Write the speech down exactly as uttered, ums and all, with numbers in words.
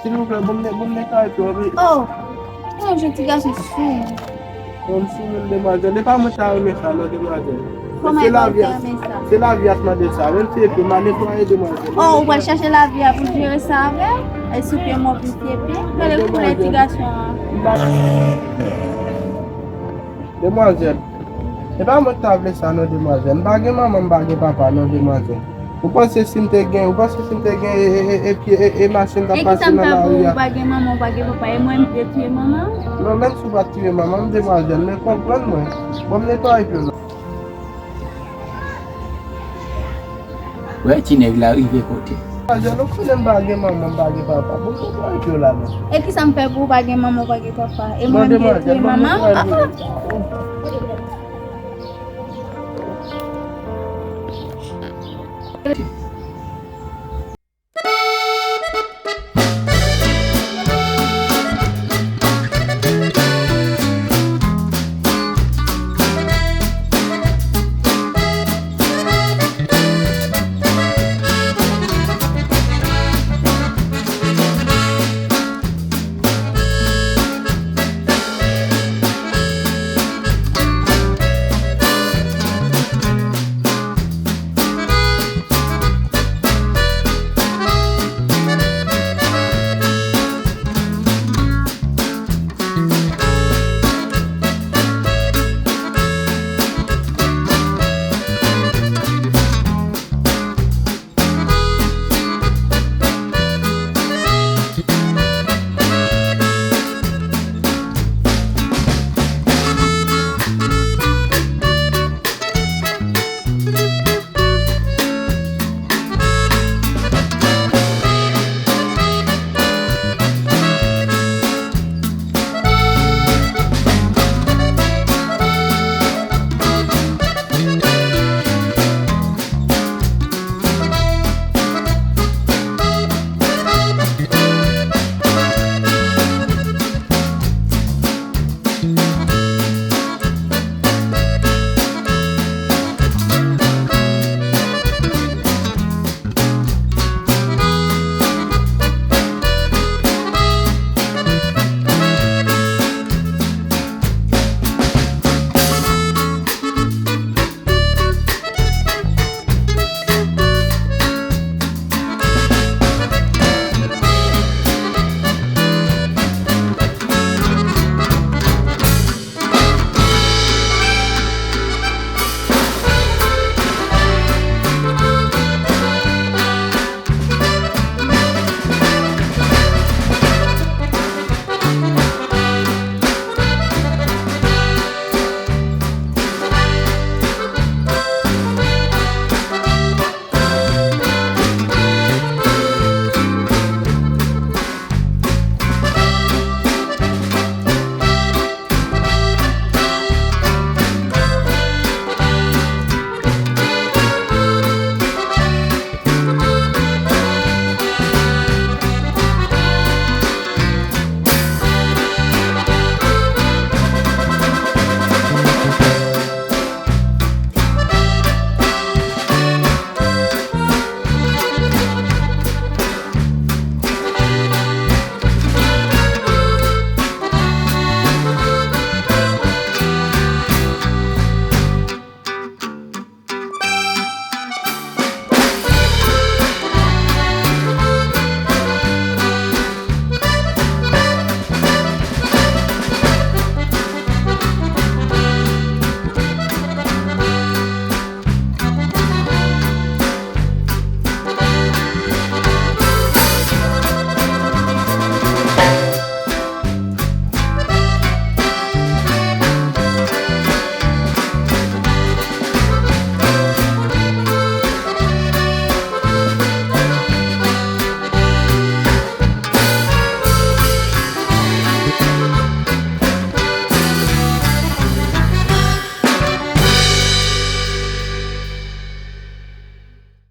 Silvouplè, bon m ne- bon m netwaye pye w, wi. Oh, yon jèn ti gason sou. Bon, m sou moun, demwazèl. E pa mwen ta renmen sa, non, demwazèl. Kòman Se e pa lavi a, renmen sa? Se lavi a k mande sa. Menm si e pye m a netwaye, demwazèl. Oh, ou pral chache lavi a pou jere sa avè l? E sou pye m w ap vin fye pye? Gade koulè ti gason an. M pa- Demwazèl, e pa mwen ki ta vle sa, non, demwazèl. M pa gen manman, m pa gen papa, non, demwazèl. Ou panse si m te gen, ou panse si m te gen e, e, e, e pye, e, e machin ta E pase kisa m nan ta pou lari ou a? Pa gen manman, ou pa gen papa? E mwen m te tiye manman? Non, menm si w pa t tiye manman m, demwazèl, men konprann mwen. Bon, m netwaye pye w la. Wè ti nèg la rive kote. Demwazèl, ou konnen m pa gen manman, m pa gen papa. Bon, m netwaye pye w la, non. E kisa m fè pou ou pa gen manman, ou pa gen papa? E Non, mwen m te demwazèl, tiye bon, m manman? netwaye pye w la.